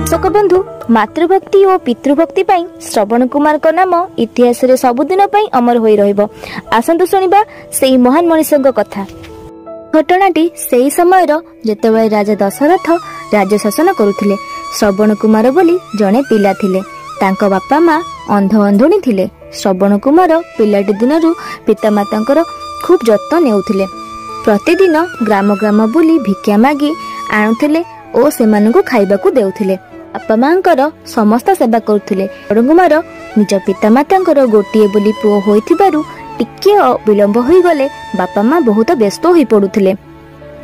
ଦର୍ଶକ ବନ୍ଧୁ, ମାତୃଭକ୍ତି ଓ ପିତୃଭକ୍ତି ପାଇଁ ଶ୍ରବଣ କୁମାରଙ୍କ ନାମ ଇତିହାସରେ ସବୁଦିନ ପାଇଁ ଅମର ହୋଇ ରହିବ। ଆସନ୍ତୁ ଶୁଣିବା ସେଇ ମହାନ ମଣିଷଙ୍କ କଥା। ଘଟଣାଟି ସେହି ସମୟର, ଯେତେବେଳେ ରାଜା ଦଶରଥ ରାଜ୍ୟ ଶାସନ କରୁଥିଲେ। ଶ୍ରବଣ କୁମାର ବୋଲି ଜଣେ ପିଲା ଥିଲେ। ତାଙ୍କ ବାପା ମା ଅନ୍ଧ ଅନ୍ଧୁଣୀ ଥିଲେ। ଶ୍ରବଣ କୁମାର ପିଲାଟି ଦିନରୁ ପିତାମାତାଙ୍କର ଖୁବ୍ ଯତ୍ନ ନେଉଥିଲେ। ପ୍ରତିଦିନ ଗ୍ରାମ ଗ୍ରାମ ବୁଲି ଭିକ୍ଷା ମାଗି ଆଣୁଥିଲେ ଓ ସେମାନଙ୍କୁ ଖାଇବାକୁ ଦେଉଥିଲେ। ବାପା ମାଙ୍କର ସମସ୍ତ ସେବା କରୁଥିଲେ। ଶ୍ରବଣ କୁମାର ନିଜ ପିତାମାତାଙ୍କର ଗୋଟିଏ ବୋଲି ପୁଅ ହୋଇଥିବାରୁ ଟିକିଏ ବିଳମ୍ବ ହୋଇଗଲେ ବାପା ମା ବହୁତ ବ୍ୟସ୍ତ ହୋଇପଡୁଥିଲେ।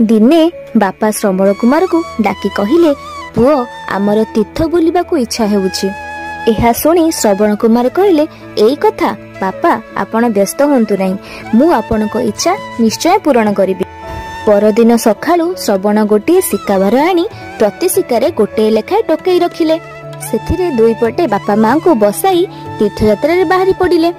ଦିନେ ବାପା ଶ୍ରବଣ କୁମାରକୁ ଡାକି କହିଲେ, ପୁଅ, ଆମର ତୀର୍ଥ ବୁଲିବାକୁ ଇଚ୍ଛା ହେଉଛି। ଏହା ଶୁଣି ଶ୍ରବଣ କୁମାର କହିଲେ, ଏଇ କଥା ବାପା, ଆପଣ ବ୍ୟସ୍ତ ହୁଅନ୍ତୁ ନାହିଁ, ମୁଁ ଆପଣଙ୍କ ଇଚ୍ଛା ନିଶ୍ଚୟ ପୂରଣ କରିବି। ପରଦିନ ସକାଳୁ ଶ୍ରବଣ ଗୋଟିଏ ଶିକା ଭାର ଆଣି ପ୍ରତି ଶିକାରେ ଗୋଟିଏ ଲେଖାଏଁ ଟୋକେଇ ରଖିଲେ। ସେଥିରେ ଦୁଇ ପଟେ ବାପା ମାଙ୍କୁ ବସାଇ ତୀର୍ଥଯାତ୍ରାରେ ବାହାରି ପଡ଼ିଲେ।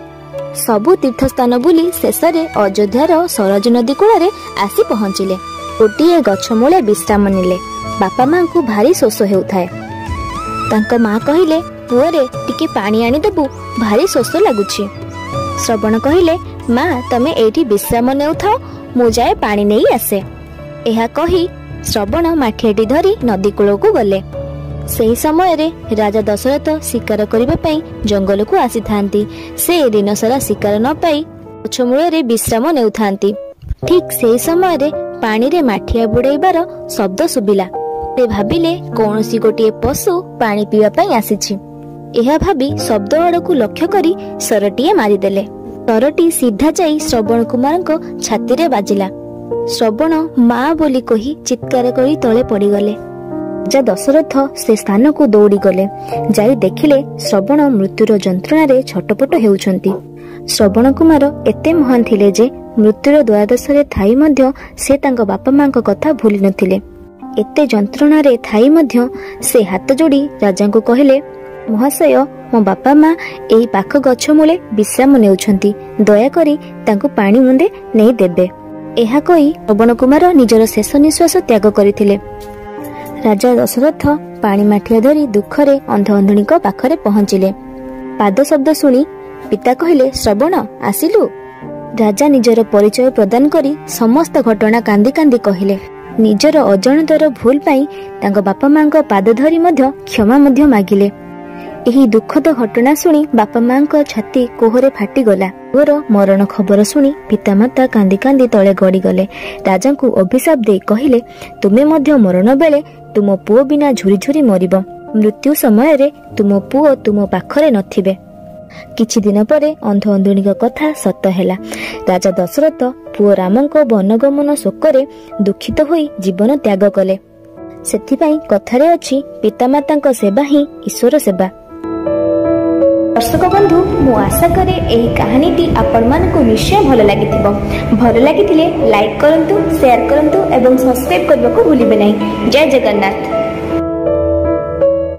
ସବୁ ତୀର୍ଥସ୍ଥାନ ବୁଲି ଶେଷରେ ଅଯୋଧ୍ୟାର ସରଜୁ ନଦୀ କୂଳରେ ଆସି ପହଞ୍ଚିଲେ। ଗୋଟିଏ ଗଛ ମୂଳେ ବିଶ୍ରାମ ନେଲେ। ବାପା ମାଙ୍କୁ ଭାରି ଶୋଷ ହେଉଥାଏ। ତାଙ୍କ ମା କହିଲେ, ପୁଅରେ, ଟିକେ ପାଣି ଆଣିଦେବୁ, ଭାରି ଶୋଷ ଲାଗୁଛି। ଶ୍ରବଣ କହିଲେ, ମା, ତମେ ଏଇଠି ବିଶ୍ରାମ ନେଉଥାଅ, ମୁଁ ଯାଏ ପାଣି ନେଇ ଆସେ। ଏହା କହି ଶ୍ରବଣ ମାଠିଆଟି ଧରି ନଦୀ କୂଳକୁ ଗଲେ। ସେହି ସମୟରେ ରାଜା ଦଶରଥ ଶିକାର କରିବା ପାଇଁ ଜଙ୍ଗଲକୁ ଆସିଥାନ୍ତି। ସେ ଦିନସାରା ଶିକାର ନ ପାଇ ଗଛ ମୂଳରେ ବିଶ୍ରାମ ନେଉଥାନ୍ତି। ଠିକ୍ ସେହି ସମୟରେ ପାଣିରେ ମାଠିଆ ବୁଡ଼େଇବାର ଶବ୍ଦ ଶୁଭିଲା। ସେ ଭାବିଲେ କୌଣସି ଗୋଟିଏ ପଶୁ ପାଣି ପିଇବା ପାଇଁ ଆସିଛି। ଏହା ଭାବି ଶବ୍ଦ ଆଡ଼କୁ ଲକ୍ଷ୍ୟ କରି ସରଟିଏ ମାରିଦେଲେ। ସରଟି ସିଧା ଯାଇ ଶ୍ରବଣ କୁମାରଙ୍କ ଛାତିରେ ବାଜିଲା। ଶ୍ରବଣ ମା ବୋଲି କହି ଚିତ୍କାର କରି ତଳେ ପଡ଼ିଗଲେ। ରାଜା ଦଶରଥ ସେ ସ୍ଥାନକୁ ଦୌଡ଼ିଗଲେ। ଯାଇ ଦେଖିଲେ ଶ୍ରବଣ ମୃତ୍ୟୁର ଯନ୍ତ୍ରଣାରେ ଛଟପଟ ହେଉଛନ୍ତି। ଶ୍ରବଣ କୁମାର ଏତେ ମହାନ ଥିଲେ ଯେ ମୃତ୍ୟୁର ଦ୍ୱାରଦେଶରେ ଥାଇ ମଧ୍ୟ ସେ ତାଙ୍କ ବାପା ମାଙ୍କ କଥା ଭୁଲି ନଥିଲେ। ଏତେ ଯନ୍ତ୍ରଣାରେ ଥାଇ ମଧ୍ୟ ସେ ହାତ ଯୋଡ଼ି ରାଜାଙ୍କୁ କହିଲେ, ମହାଶୟ, ମୋ ବାପା ମା ଏହି ପାଖ ଗଛ ମୂଳେ ବିଶ୍ରାମ ନେଉଛନ୍ତି, ଦୟାକରି ତାଙ୍କୁ ପାଣି ମୁନ୍ଦେ ନେଇ ଦେବେ। ଏହା କହି ଶ୍ରବଣ କୁମାର ନିଜର ଶେଷ ନିଶ୍ୱାସ ତ୍ୟାଗ କରିଥିଲେ। ରାଜା ଦଶରଥ ପାଣି ମାଠିଆ ଧରି ଦୁଃଖରେ ଅନ୍ଧ ଅନ୍ଧୁଣୀଙ୍କ ପାଖରେ ପହଞ୍ଚିଲେ। ପାଦ ଶବ୍ଦ ଶୁଣି ପିତା କହିଲେ, ଶ୍ରବଣ, ଆସିଲୁ? ରାଜା ନିଜର ପରିଚୟ ପ୍ରଦାନ କରି ସମସ୍ତ ଘଟଣା କାନ୍ଦି କାନ୍ଦି କହିଲେ। ନିଜର ଅଜାଣତର ଭୁଲ ପାଇଁ ତାଙ୍କ ବାପା ମାଙ୍କ ପାଦ ଧରି ମଧ୍ୟ କ୍ଷମା ମଧ୍ୟ ମାଗିଲେ। ଏହି ଦୁଃଖଦ ଘଟଣା ଶୁଣି ବାପା ମାଙ୍କ ଛାତି କୋହରେ ଫାଟିଗଲା। ପୁଅର ମରଣ ଖବର ଶୁଣି ପିତାମାତା କାନ୍ଦି କାନ୍ଦି ତଳେ ଗଡ଼ିଗଲେ। ରାଜାଙ୍କୁ ଅଭିଶାପ ଦେଇ କହିଲେ, ତୁମେ ମଧ୍ୟ ମରଣ ବେଳେ ତୁମ ପୁଅ ବିନା ଝୁରି ଝୁରି ମରିବ। ମୃତ୍ୟୁ ସମୟରେ ତୁମ ପୁଅ ତୁମ ପାଖରେ ନଥିବେ। କିଛି ଦିନ ପରେ ଅନ୍ଧ ଅନ୍ଧୁଣୀଙ୍କ କଥା ସତ ହେଲା। ରାଜା ଦଶରଥ ପୁଅ ରାମଙ୍କ ବନଗମନ ଶୋକରେ ଦୁଃଖିତ ହୋଇ ଜୀବନ ତ୍ୟାଗ କଲେ। ସେଥିପାଇଁ କଥାରେ ଅଛି, ପିତାମାତାଙ୍କ ସେବା ହିଁ ଈଶ୍ୱର ସେବା। ଦର୍ଶକ ବନ୍ଧୁ, ମୁଁ ଆଶା କରେ ଏହି କାହାଣୀଟି ଆପଣମାନଙ୍କୁ ନିଶ୍ଚୟ ଭଲ ଲାଗିଥିବ। ଭଲ ଲାଗିଥିଲେ ଲାଇକ୍ କରନ୍ତୁ, ସେୟାର କରନ୍ତୁ ଏବଂ ସବସ୍କ୍ରାଇବ୍ କରିବାକୁ ଭୁଲିବେ ନାହିଁ। ଜୟ ଜଗନ୍ନାଥ।